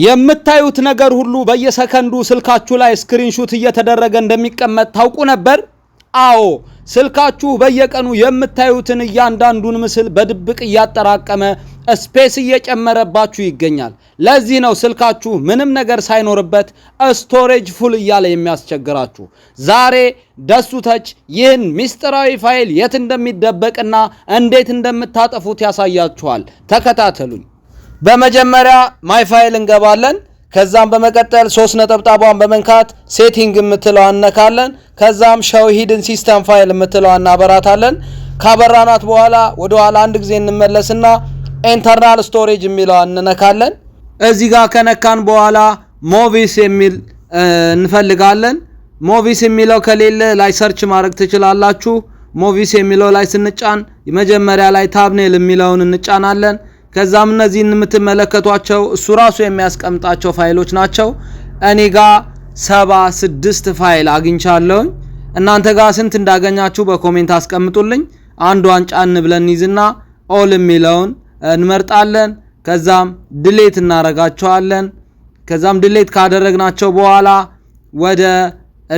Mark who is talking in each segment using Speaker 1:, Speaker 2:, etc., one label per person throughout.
Speaker 1: የምታዩት ነገር ሁሉ በየሰከንዱ ስልካችሁ ላይ screenshot እየተደረገ እንደሚቀመጥ ታውቁ ነበር? አዎ፣ ስልካችሁ በየቀኑ የምታዩትን እያንዳንዱን ምስል በድብቅ እያጠራቀመ space እየጨመረባችሁ ይገኛል። ለዚህ ነው ስልካችሁ ምንም ነገር ሳይኖርበት storage full እያለ የሚያስቸግራችሁ። ዛሬ ደሱ ተች ይህን ሚስጥራዊ ፋይል የት እንደሚደበቅና እንዴት እንደምታጠፉት ያሳያችኋል። ተከታተሉኝ። በመጀመሪያ my file እንገባለን። ከዛም በመቀጠል ሶስት ነጠብጣቧን በመንካት setting የምትለዋን እነካለን። ከዛም show hidden system file የምትለዋን እናበራታለን። ካበራናት በኋላ ወደ ኋላ አንድ ጊዜ እንመለስና internal storage የሚለዋን እንነካለን። እዚህ ጋር ከነካን በኋላ movies የሚል እንፈልጋለን። Movies የሚለው ከሌለ ላይ search ማድረግ ትችላላችሁ። Movies የሚለው ላይ ስንጫን መጀመሪያ ላይ thumbnail የሚለውን እንጫናለን። ከዛም እነዚህን የምትመለከቷቸው እሱ ራሱ የሚያስቀምጣቸው ፋይሎች ናቸው። እኔ ጋ 76 ፋይል አግኝቻለሁኝ። እናንተ ጋር ስንት እንዳገኛችሁ በ comment አስቀምጡልኝ። አንዷን ጫን ብለን ይዝና all የሚለውን እንመርጣለን። ከዛም delete እናረጋቸዋለን። ከዛም delete ካደረግናቸው በኋላ ወደ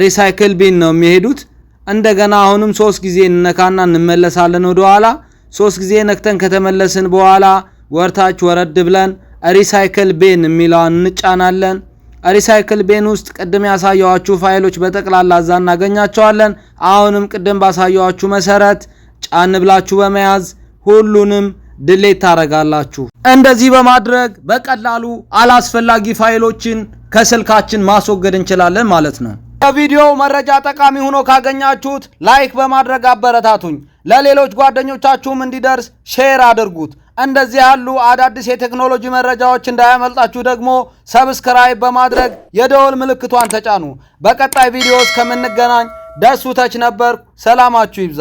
Speaker 1: recycle bin ነው የሚሄዱት። እንደገና አሁንም ሶስት ጊዜ እንነካና እንመለሳለን ወደኋላ። ሶስት ጊዜ ነክተን ከተመለስን በኋላ ወደታች ወረድ ብለን recycle bin የሚለውን እንጫናለን። Recycle bin ውስጥ ቅድም ያሳየኋችሁ ፋይሎች በጠቅላላ እዛ እናገኛቸዋለን። አሁንም ቅድም ባሳየኋችሁ መሰረት ጫን ብላችሁ በመያዝ ሁሉንም delete ታረጋላችሁ። እንደዚህ በማድረግ በቀላሉ አላስፈላጊ ፋይሎችን ከስልካችን ማስወገድ እንችላለን ማለት ነው። የቪዲዮው መረጃ ጠቃሚ ሆኖ ካገኛችሁት like በማድረግ አበረታቱኝ። ለሌሎች ጓደኞቻችሁም እንዲደርስ share አድርጉት። እንደዚህ ያሉ አዳዲስ የቴክኖሎጂ መረጃዎች እንዳያመልጣችሁ ደግሞ subscribe በማድረግ የደወል ምልክቷን ተጫኑ። በቀጣይ ቪዲዮ እስከምንገናኝ ደሱ ተች ነበርኩ። ሰላማችሁ ይብዛ።